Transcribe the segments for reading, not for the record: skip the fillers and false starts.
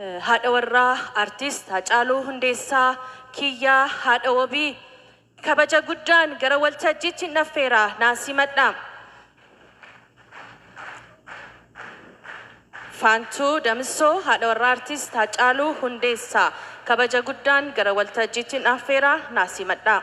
Haadha warraa Artist Hacaaluu Hundeessaa Kiyyaa haadha wabii kabaja guddaan gara waltajjiitti naffeera naa simadha. Faantuu Damissoo haadha warraa Artist Hacaaluu Hundeessaa kabaja guddaan gara waltajjiitti naffeera naa simadha.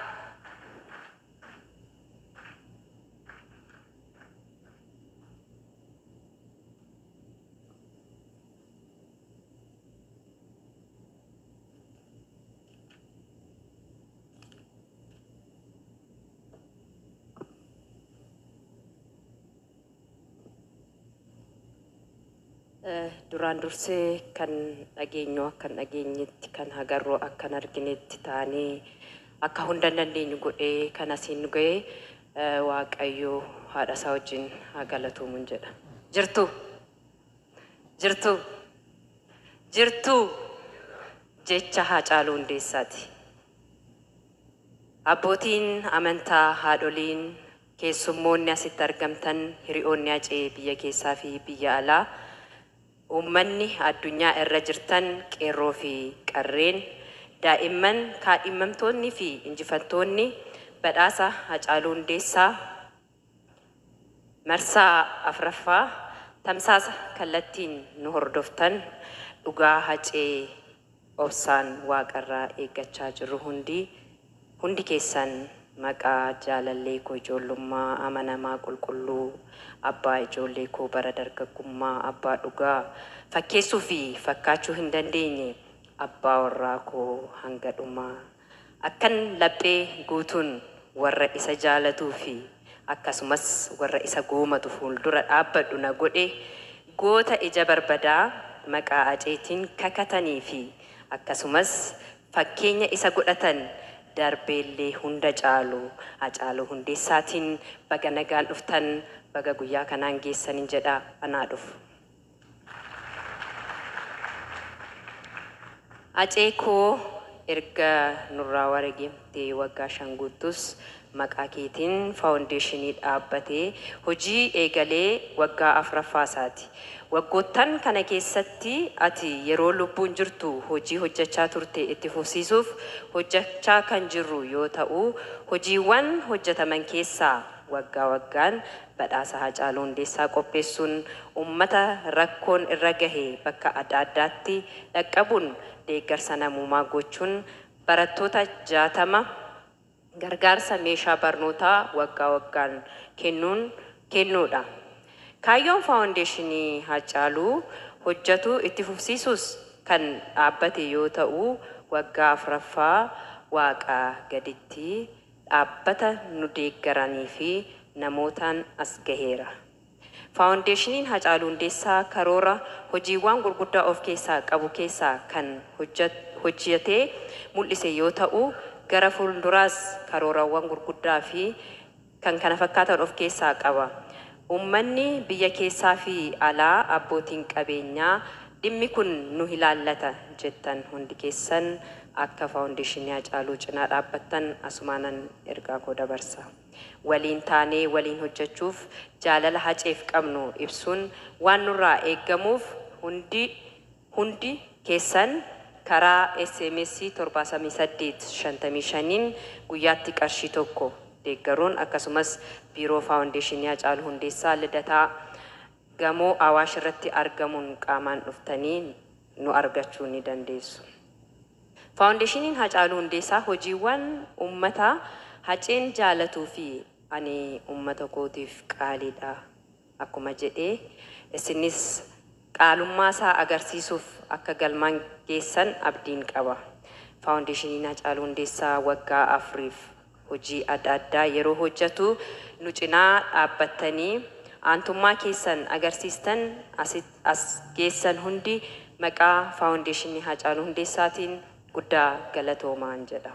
Duraan dursee kan dhageenyu akka hin dhageenyetti, kan agarru akka hin arginetti taanee akka hunda hin dandeenyu godhee kan asiin nu ga'e Waaqayyo haadha isaa wajjin haa galatoomun jedha. Jirtu? Jirtu? Jirtu? Jecha Haacaaluu Hundeessaati. Abbootiin amantaa, haadholiin, keessummoonni asitti argamtan, hiri'oonni Hacee biyya keessaa fi biyya alaa, uummanni addunyaa irra jirtan, qeerroo fi qarreen, daa'imman, kaadhimmamtoonni fi injifattoonni badhaasa Hacaaluu Hundeessaa marsaa 4ffaa tamsaasa kallattiin nu hordoftan, dhugaa Hacee obsaan waaqarraa eeggachaa jirru hundi, hundi keessan maqaa jaalallee koo ijoollummaa, amanamaa qulqulluu, abbaa ijoollee koo bara dargaggummaa, abbaa dhugaa fakkeessuu fi fakkaachuu hin dandeenye, abbaa warraa koo hanga dhumaa akkan laphee guutuun warra isa jaalatuu fi akkasumas warra isa goomatu fuuldura dhaabbadhu na godhe, goota ija barbadaa maqaa Haceetiin kakatanii fi akkasumas fakkeenya isa godhatan darbeellee hunda caalu Hacaaluu Hundeessaatiin baga nagaan dhuftan, baga guyyaa kanaan geessanin jedha. Anaa dhufu. Hacee koo erga nurraa wareegamtee waggaa 5 guuttus maqaa keetiin faawundeeshinii dhaabbatee hojii eegalee waggaa 4ffaa isaati. Waggoottan kana keessatti ati yeroo lubbuun jirtu hojii hojjachaa turte itti fufsiisuuf hojjachaa kan jirru yoo ta'u, hojiiwwan hojjataman keessaa waggaa waggaan badhaasa Haacaaluu Hundeessaa qopheessuun ummata rakkoon irra gahe bakka adda addaatti dhaqqabuun deeggarsa namoomaa gochuun barattoota 60 gargaarsa meeshaa barnootaa waggaa waggaan kennuun kennuudha. Kaayyoon Faawundeeshinii Haacaaluu hojjatu itti fufsiisuus kan dhaabbate yoo ta'u, waggaa 4ffaa Waaqaa gaditti dhaabbata nu deeggaranii fi namootaan as gaheera. Faawundeeshiniin Hacaaluu Hundeessaa karoora hojiiwwaan gurguddaa of keessaa qabu keessaa kan hojjatee mul'ise yoo ta'u, gara fuulduraas karoorawwan gurguddaa fi kkf of keessaa qaba. Ummanni biyya keessaa fi alaa, abbootiin qabeenyaa dhimmi kun nu ilaallata jettan hundi keessan akka Faawundeeshinii Hacaaluu cinaa dhaabbattan asumaanan ergaa koo dabarsa. Waliin taanee waliin hojjachuuf jaalala Haceef qabnu ibsuun waan nurraa eeggamuuf hundi hundi keessan karaa sms 78 55n guyyaatti qarshii 1 deeggaruun akkasumas Biiroo Faawundeeshinii Hacaaluu Hundeessaa Lidataa Gamoo Awaash irratti argamuun qaamaan dhuftanii nu argachuu ni dandeessu. Faawundeeshiniin Hacaaluu Hundeessaa hojiiwwan ummata Haceen jaalatuu fi ani ummata kootiif qaaliidha akkuma jedhe isinis qaalummaasaa agarsiisuuf akka galmaan geessan abdiin qaba. Faawundeeshiniin Hacaaluu Hundeessaa waggaa afuriif hojii adda addaa yeroo hojjatu nu cinaa dhaabbattanii aantummaa keessan agarsiistan as geessan hundi maqaa Faawundeeshinii Haacaaluu Hundeessaatiin guddaa galatoomaan jedha.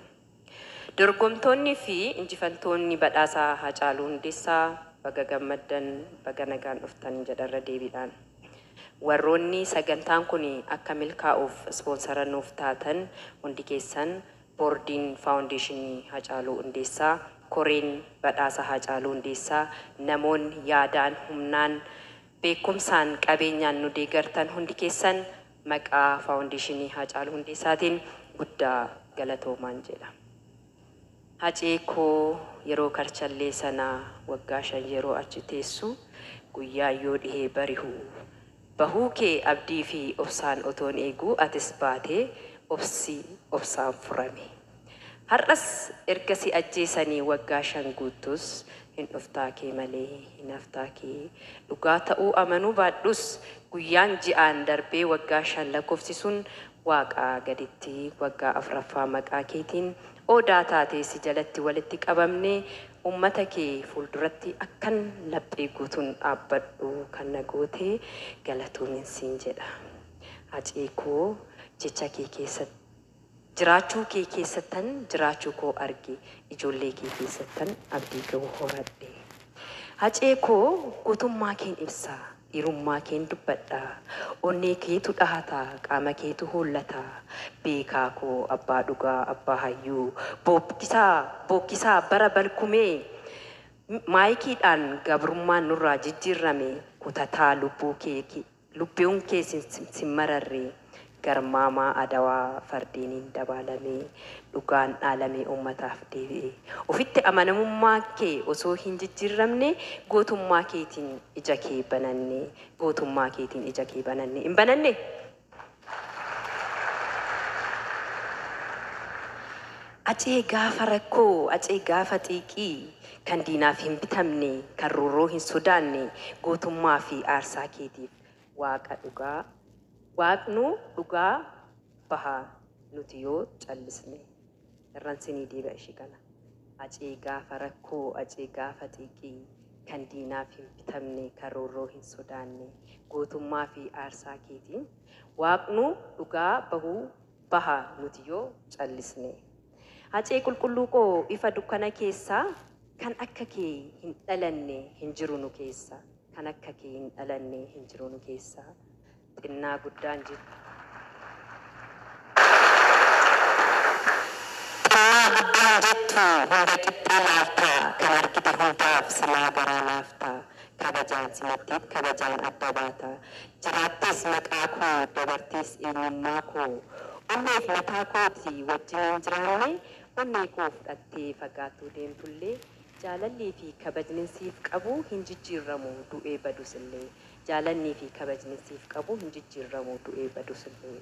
Dorgomtoonni fi injifantoonni badhaasa Haacaaluu Hundeessaa baga gammaddan, baga nagaan dhuftan jedha irra deebiidhaan. Warroonni sagantaan kuni akka milkaa'uuf ispoonsara nuuf taatan hundi keessan, Boordiin Faawundeeshinii Hacaaluu Hundeessaa, Koreen Badhaasa Haacaaluu Hundeessaa, namoonni yaadaan, humnaan, beekumsaan, qabeenyaan nu deegartan hundi keessan Maqaa Faawundeeshinii Haacaaluu Hundeessaatiin guddaa galatoomaan jedha. Hacee koo, yeroo karchallee sanaa waggaa 5 yeroo achi teessu, guyyaan yoo dhihee barihu bahuu kee abdii fi obsaan otoon eeguu atis baatee obsi obsaan furame. Har'as erga si ajjeesanii waggaa 5 guuttus hin dhuftaa kee malee hin haftaa kee dhugaa ta'uu amanuu baadhus guyyaan ji'aan darbee waggaa 5 lakkoofsisuun Waaqaa gaditti waggaa 4ffaa maqaa keetiin Odaa taatee si jalatti walitti qabamnee ummata kee fuulduratti akkan laphee guutuun dhaabbadhu kan na goote galatoomin siin jedha. Hacee koo, jecha kee keessatti, jiraachuu kee keessattan jiraachuu koo arge, ijoollee kee keessattan abdii gahu horadhe. Hacee koo, gootummaa keen ibsa, dhiirummaa keen dubbadha. Onnee keetu dhahata, qaama keetu hoollata. Beekaa koo, abbaa dhugaa, abbaa hayyuu, bookkisaa, bookkisaa bara balkumee maayikiidhaan gabrummaan nurraa jijjiirrame, kutataa lubbuu kee, lubbuun kee sin mararre, garmaamaa Adawaa fardeeniin dabaalamee dhugaan dhaalamee uummataaf deebi'e. Ofitti amanamummaa kee osoo hin jijjiirramne gootummaa keetiin ija kee bananne, gootummaa keetiin ija kee bananne. Hin bananne? Acee gaafa rakkoo, acee gaafa xiiqii, kan diinaaf hin bitamne, kan roorroo hin sodaanne, gootummaa fi aarsaa keetiif Waaqa dhugaa, Waaqnuu dhugaa baha nuti yoo callisne. Irran sinii deebi'a ishii kana. Acee gaafa rakkoo, acee gaafa xiiqii, kan diinaaf hin bitamne, kan roorroo hin sodaanne, gootummaa fi aarsaa keetiin Waaqnuu dhugaa bahuu baha nuti yoo callisne. Hacee qulqulluu koo ifa dukkana keessaa, kan akka kee hin dhalanne hin jiru nu keessa, kan akka kee hin dhalanne hin jiru nu keessa. Xinnaa guddaan jettu. Xinnaa guddaan jettu hunda qixxee laalta, kan argite hundaaf silaa garaa laafta, kabajaan simatteet kabajaan adda baata. Jiraattees maqaa koo dabartees eenyummaa koo, onneef mataa kooti wajjiniin jiraanne, onnee koo fudhattee fagaattuu deemtullee, jaalallii fi kabajnin siif qabu hin jijjiirramu du'ee badus illee, jaalannii fi kabajnin siif qabu hin jijjiirramu du'ee badus illee.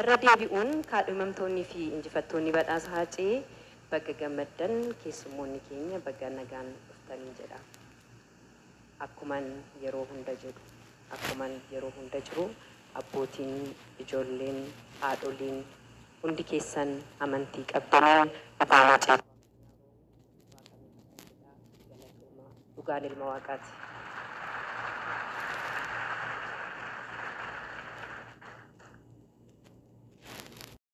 Irra deebi'uun kaadhimamtoonni fi injifattoonni badhaasa Haacee baga gammaddan, keessummoonni keenya baga nagaan dhuftaniin jedha. Akkuman yeroo hunda jedhu, akkuman yeroo hunda jiru, abbootiin, ijoolleen, haadholiin, hundi keessan amantii qabdaniin dhugaan Hacee Waaqa nuuf haa bahu, Waaqa nuuf haa jedhaa. Galatoomaa. Dhugaan ilma Waaqaati.